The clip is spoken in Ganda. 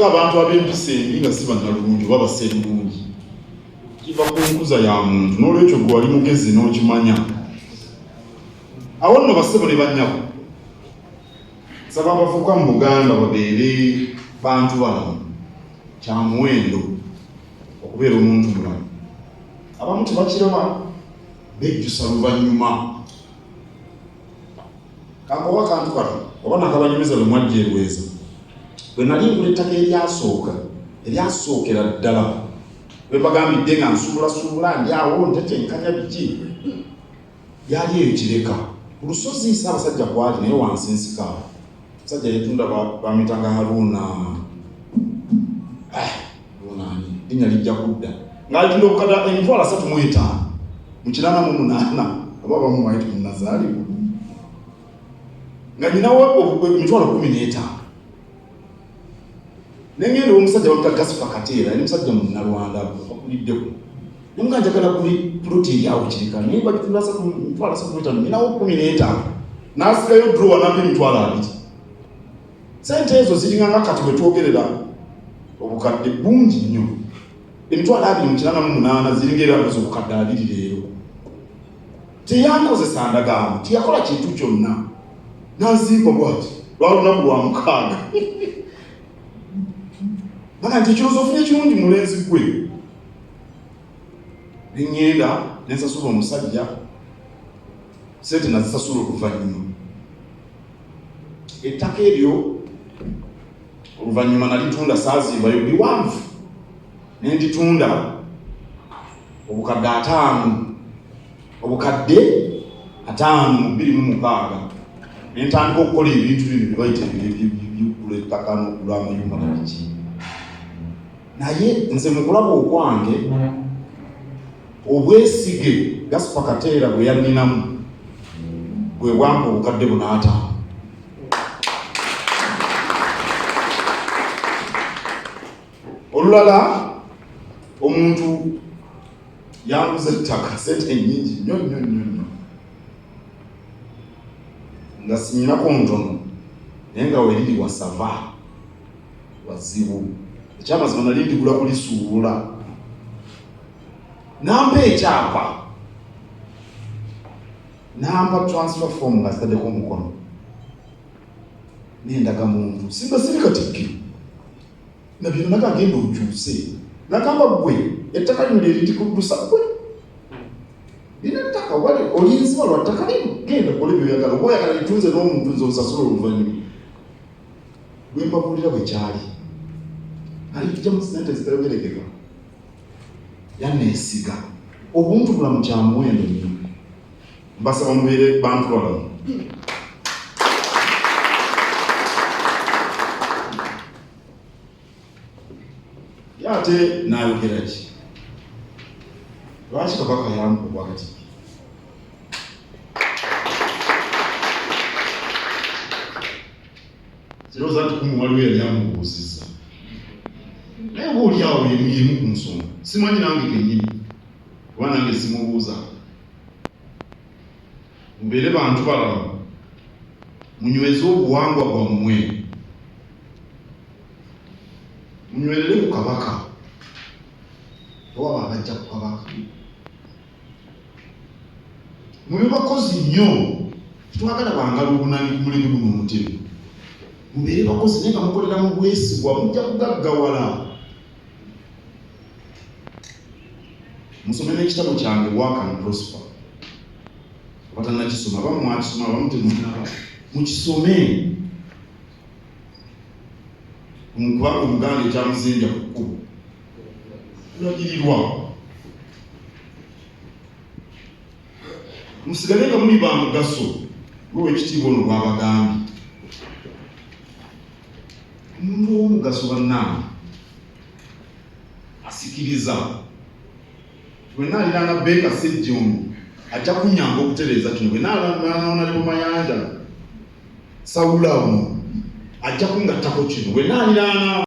Abantu ab'empisa embi nga si bannalulungi oba baserulungi kiva ku nkuza ya muntu. N'olwekyo gwe wali mugezi n'okimanya. Awo nno bassebo ne bannyabo, nsaba abavubuka mu Buganda babeere bantu balamu. Kya muwendo okubeera omuntu mulamu. Abamu tebakiraba, bejjusa luvannyuma. Kankowa akantu kano oba nakabanyumiza lwe mwajja e Lweza. Bwe nali ngula ettaka eryasooka, eryasookera ddala, lwe mbagambidde nga nsuubulasuubula ndi awo ntetenkanya biki, lyali eyo Kireka ku lusozi Ssaabasajja kwali naye wansi nsiko awo. Omusajja yetunda bamuyitanga Haruna, Haruna ani? Linnya lijja kudda. Ng'alitunda obukadde 35,000 mu 88 oba abamu mwali temunnazaalibwa. Nga nyinawo 15,000. Ne ngenda ew'omusajja bamuyita Gaspar Kateera, yali musajja Munnalwanda akuliddeko. Ne mugamba njagala guli puloti eri awo Kireka naye bagitunda 35,000, nyinawo 15. N'asigayo drawer n'ampa 20,000. Ssente ezo ziringa nga kati we twogerera obukadde bungi nnyo. 20,000 mu 88 ziringa era ndowooza obukadde 20 leero. Teyankozesa ndagaano, teyakola kintu kyonna. N'anzimba bw'ati, lwali lunaku lwa mukaaga. Baga nti ekirowoozo ofunye kirungi mulenzi gwe. Ne ŋŋenda ne nsasula omusajja, ssente nazisasula oluvannyuma. Ettaka eryo oluvannyuma nalitunda, saazimbayo biwanvu, ne nditunda obukadde ataano, obukadde 50 mu 2006. Ne ntandika okukola ebintu bino bye bayita ebyokugula ettaka n'okugula amayumba na biki. Naye nze mu kulaba okwange, obwesige Gaspar Kateera bwe yanninamu bwe bwampa obukadde buno 50. Olulala omuntu yanguza ettaka sente nnyingi nnyo nnyo nnyo nnyo, nga sinyinako ntono, naye nga weriri wasava wazibu. Ekyamazima nali ndigula kulisuubula, nampa ekyapa, nampa transfer form nga zitaddeko omukono n'endagamuntu. Simba siri katikkiro na bino, naga genda okyuse. Nagamba gwe ettaka lino lyerindikuddusa gwe lina ettaka wali olinziba lwa ttaka lino, genda okole byoyagala, oba oyagala litunze n'omuntu nze onsasula oluvannyuma. Bwe mbabuulira bwe kyali, alijjamu ssente zitayogerekeka, yanneesiga. Obuntu bulamu kya muwendo nnyo. Mbasaba mubeere bantu balamu. Ye ate n'ayogera ki? Lwaki Kabaka yampa obwakatikkiro? Sirowooza nti kumu waliwo yali amubuuzizza, naye oba oli awo yemu ku nsonga. Simanyi nange kennyini, kuba nange simubuuza. Mubeere bantu balamu, munyweze obuwangwa bwammwe, munywerere ku Kabaka, tewaba abajja ku Kabaka. Mube bakozi nnyo, tetwagala bangala obunani ku mulembe guno omutemu. Mubeere bakozi naye nga mukolera mu bwesigwa, mujja kugaggawala. Musome n'ekitabo kyange Work and Prosper. Abatannakisoma, abamu mwakisoma, abamu temunnaba, mukisome. Kubanga Omuganda ekyamuzimbya ku kkubo kulagirirwa. Musigale nga muli ba mugaso ng'owekitiibwa ono bw'abagambye. Omuntu ow'omugaso bannange asikiriza. Bwe naaliraana Baker Ssejjongo ajja kunnyamba okutereeza kino. Bwe naaliraana Honorable Mayanja Sawula ono ajja kungattako kino. Bwe naaliraana